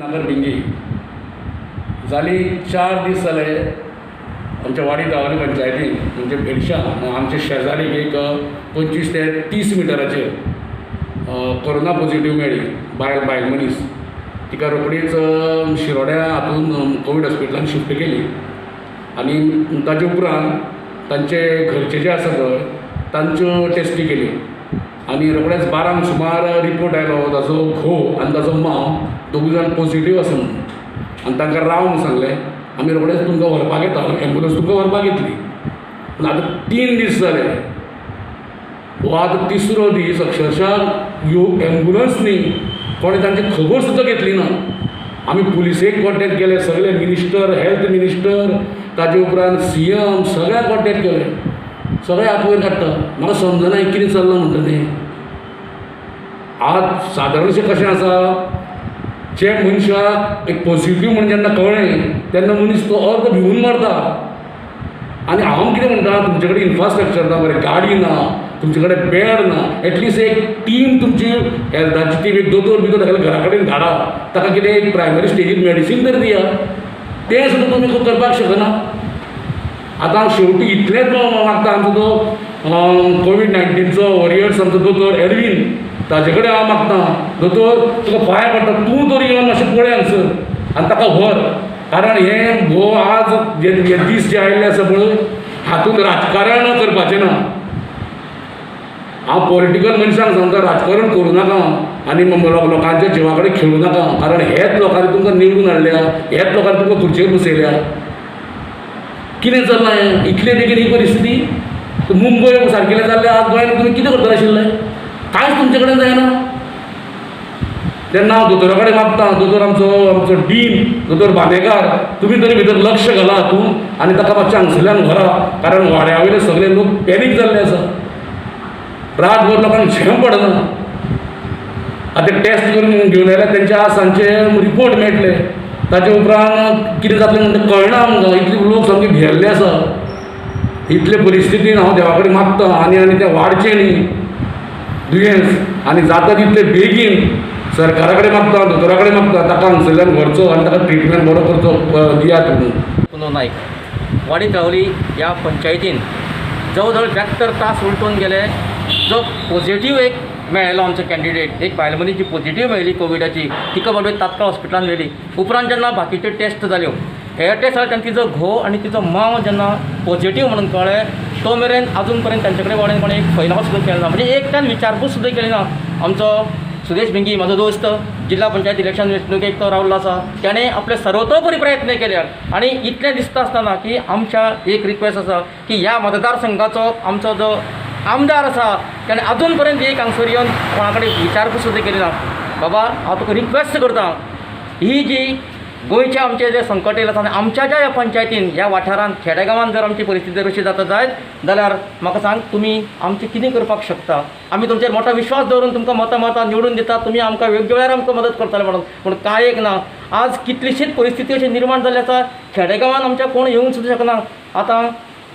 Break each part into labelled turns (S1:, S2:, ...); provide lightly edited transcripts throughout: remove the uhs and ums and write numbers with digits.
S1: रत्नाकर भिंगी. जाली 4 दीस जाले, आमच्या वाडी तळावली पंचायतीन, म्हणजे भेडशां आमच्या शेजारी एक 25 ते 30 मिटराचेर कोरोना पोझिटीव मेळ्ळी बायल बायल मनीस. तिका रोखडीच शिरोड्या हातूंत कोवीड हॉस्पिटलांत शिफ्ट केली आनी ताचे उपरांत तांचे घरचे जे आसा पळय, तांच्यो टॅस्टी केल्यो आनी रोखडेच 12ंक सुमार रिपोर्ट आयलो, ताचो घोव आनी ताचो मांव दोगूय जाण पोझिटीव आसा म्हणून. आनी तांकां राव म्हूण सांगलें, आमी रोखडेच तुमकां व्हरपाक येता, एम्बुलंस तुमकां व्हरपाक येतली. पूण आतां 3 दीस जाले, हो आतां तिसरो दीस. अक्षरशा ह्यो एम्बुलंस न्ही, कोणें तांची खबर सुद्दां घेतली ना. आमी पुलिसेक कॉन्टेक्ट केले, सगळे मिनिस्टर, हेल्थ मिनिस्टर, ताचे उपरांत सीएम, सगळ्यांक कॉन्टेक्ट केले. सगळे हात वयर काडटा. म्हाका समजना हें कितें चल्लां म्हणटा तें. आज सादारणशें कशें आसा, जे मनशाक एक पॉझिटीव म्हूण जेन्ना कळ्ळें, तेन्ना मनीस तो अर्दो भिवून मरता. आनी हांव कितें म्हणटा, तुमचे कडेन इन्फ्रास्ट्रक्चर ना, बरें गाडी ना, तुमचे कडेन बेड ना, एटलिस्ट एक टीम तुमची हेल्थाची टीम, एक दोतोर बितोर धाडून घरा कडेन धाडा, ताका कितें एक प्रायमरी स्टेजीर मॅडिसीन तरी दिया. तें सुद्दां तुमी करपाक शकना. आतां हांव शेवटी इतलेंच मागता, आमचो तो कोवीड 19चो वॉरियर्स, आमचो दोतोर एडवीन, ताजे कडेन हांव मागता, दोतोर, तुका पांय पडटा, तूं तरी येवन मातशें पळय हांगसर आनी ताका व्हर. कारण हें हो आज जे हे दीस जे आयिल्ले आसा पळय, हातूंत राजकारण करपाचें ना. हांव पॉलिटिकल मनशांक सांगता, राजकारण करूं नाका आनी लोकांच्या जिवा कडेन खेळूं नाका, कारण हेच लोकांनी तुमकां निवडून हाडल्या, हेच लोकांनी तुमकां खुर्चेर बसयल्या. कितें चल्लां हें इतले बेगीन ही परिस्थिती? मुंबय सारकिल्लें जाल्लें आज गोंयांत तुमी कितें करतले आशिल्ले? कांयच तुमचे कडेन जायना. तेन्ना हांव दोतोरा कडेन मागता, दोतोर, आमचो डीन दोतोर बांदेकार, तुमी तरी भितर लक्ष घाला हातूंत आनी ताका मातशें हांगसरल्यान व्हरा, कारण वाड्या वयले सगळे लोक पॅनीक जाल्ले आसा. रातभर लोकांक झेम पडना. आतां टॅस्ट करून घेवन आयल्यार तेंचे आज सांजचे रिपोर्ट मेळटले. ताचे उपरांत कितें जातलें म्हणटा कळना आमकां. इतले लोक सामके भियेल्ले आसा. इतले परिस्थितीन हांव देवा कडेन मागता आनी आनी तें वाडचें न्ही दुयेंस आनी जाता तितले बेगीन सरकारा कडेन मागता, दोतोरा कडेन मागता, ताका हांगसरल्यान व्हरचो आनी ताका ट्रिटमेंट बरो करचो दियात म्हणून.
S2: पुनो नायक. वाडी तळावली ह्या पंचायतीन जवळ जवळ 72 तास उलटून गेले. जो पॉझिटीव एक मेळ्ळेलो आमचो कॅन्डिडेट, एक बायल मनीस जी पॉझिटीव मेळ्ळी कोविडाची, तिका बाबा तात्काळ हॉस्पिटलान व्हेली. उपरांत जेन्ना बाकीच्यो टेस्ट जाल्यो, हे टेस्ट जाले तेन्ना तिजो घोव आनी तिचो मांव जेन्ना पॉझिटीव म्हणून कळ्ळें, तो मेरेन अजून पर्यंत तांचे कडेन कोणें कोणें एक फैलाव सुद्दां केलो ना, म्हणजे एकट्यान विचारपूस सुद्दां केली ना. आमचो सुदेश भिंगी, म्हाजो दोस्त, जिल्हा पंचायत इलेक्शन वेंचणुकेक तो रावल्लो आसा. ताणें आपले सर्वतोपरी प्रयत्न केले आनी इतलें दिसता आसतना की आमच्या एक रिक्वेस्ट आसा की ह्या मतदारसंघाचो आमचो जो आमदार आसा, ताणें अजून पर्यंत एक हांगसर येवन कोणा कडेन विचारपूस सुद्दां केली ना. बाबा, हांव तुका रिक्वेस्ट करता, ही जी गोंयचें आमचें जें संकट येयलां आसा आनी आमच्या ज्या ह्या पंचायतीन, ह्या वाठारांत, खेडेगांवांत जर आमची परिस्थिती जर अशी जाता जायत जाल्यार म्हाका सांग, तुमी आमचें कितें करपाक शकता? आमी तुमचेर मोठो विश्वास दवरून तुमकां मतां मतां निवडून दितात, तुमी आमकां योग्य वेळार आमकां मदत करतले म्हणून. पूण कांय एक ना. आज कितलीशीच परिस्थिती अशी निर्माण जाल्ली आसा, खेडेगांवांत आमच्या कोण येवंक सुद्दां शकना. आतां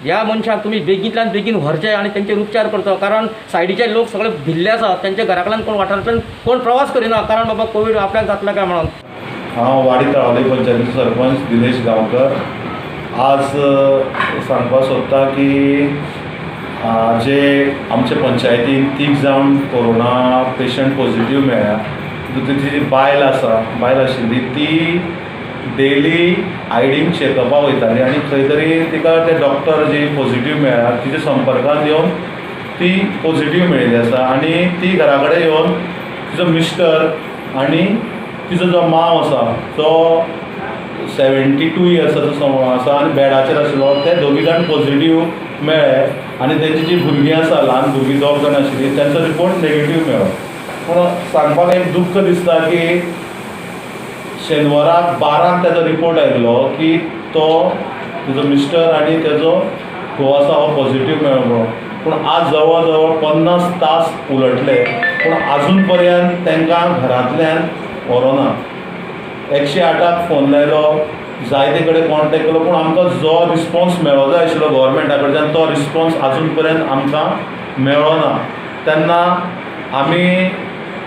S2: ह्या मनशाक तुमी बेगींतल्यान बेगीन व्हरचे आनी तेंचेर उपचार करचो, कारण सायडीचे लोक सगळे भिल्ले आसा. तेंच्या घरा कडल्यान कोण, वाठारांतल्यान कोण प्रवास करिना, कारण बाबा कोवीड आपल्याक जातलो काय म्हणून.
S3: हांव वाडी तळावली पंचायतीचो सरपंच दिनेश गांवकर. आज सांगपाक सोदता की जे आमचे पंचायतीन तीग जाण कोरोना पेशंट पॉझिटीव मेळ्ळ्या, तितूंत जी बायल आसा, बायल आशिल्ली, ती डेली आयडीन चॅकअपाक वयताली आनी खंय तरी तिका ते डॉक्टर जी पॉझिटीव मेळ्ळ्या तिच्या संपर्कांत येवन ती पॉझिटीव मेळिल्ली आसा. आनी ती घरा कडेन येवन तिजो मिस्टर आनी तिजो जो मांव आसा, तो 72 इयर्साचो आसा आनी बेडाचेर आशिल्लो, ते दोगी जाण पॉझिटीव मेळ्ळे. आनी तेंची जी भुरगीं आसा, ल्हान भुरगीं दोग जाण आशिल्लीं, तेंचो रिपोर्ट नेगेटीव मेळ्ळो. पूण सांगपाक एक दुख्ख दिसता की शेनवाराक 12ंक तेजो रिपोर्ट आयिल्लो की तो तिजो मिस्टर आनी तेजो घोव आसा हो पॉझिटीव मेळ्ळो म्हणून. पूण आज जवळ जवळ 50 तास उलटले, पूण आजून पर्यंत तांकां घरांतल्यान व्हरोना. 108 फोन लायलो, जायते कडेन कॉन्टेक्ट केलो, पूण आमकां जो रिस्पोन्स मेळो जाय आशिल्लो गोवोरमेंटा कडच्यान, तो रिस्पोन्स आजून पर्यंत आमकां मेळ्ळो ना. तेन्ना आमी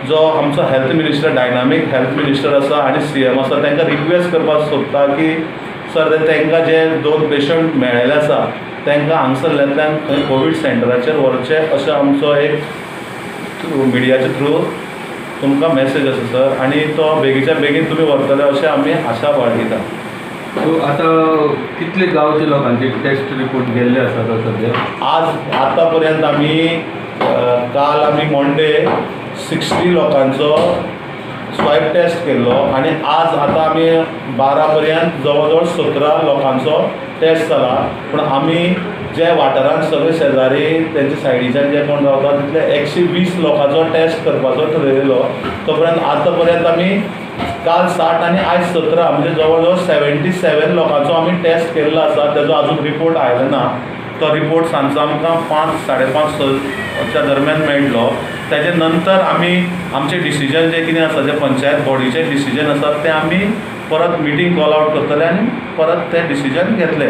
S3: जो आमचो health minister, dynamic health minister आसा आनी सीएम आसा, तांकां रिक्वेस्ट करपाक सोदता की सर, तांकां जे दोन पेशंट मेळ्ळेले आसा तांकां हांगसरल्यांतल्यान खंय कोवीड सेंटराचेर व्हरचें, अशें आमचो एक मिडियाच्या थ्रू तुमकां मॅसेज आसा सर, आनी तो बेगीच्या बेगीन तुमी व्हरतले अशें आमी आशा बाळगिता.
S4: सो आतां कितले गांवचे लोकांचे टेस्ट रिपोर्ट गेल्ले आसात सद्या?
S3: आज आतां पर्यंत आमी काल आमी मंडे 60 लोकांचो स्वायब टेस्ट केल्लो आनी आज आतां आमी 12 पर्यंत जवळ जवळ 17 लोकांचो टेस्ट जाला. पूण आमी जे वाठारांत सगळे शेजारी तेंच्या सायडीच्यान जे कोण रावता तितले 120 लोकांचो टेस्ट करपाचो ठरयलेलो. तो पर्यंत आतां पर्यंत आमी काल 60 आनी आयज 17, म्हणजे जवळ जवळ 77 लोकांचो आमी टेस्ट केल्लो आसा. तेजो आजून रिपोर्ट आयलो ना. तो रिपोर्ट सांजचो आमकां 5, 5:30 च्या दरम्यान मेळटलो. तेजे नंतर आमी आमचे डिसिजन जे कितें आसा, जे पंचायत बॉडीचे डिसिजन आसा ते आमी परत मिटींग कॉल आवट करतले आनी परत ते डिसिजन घेतले.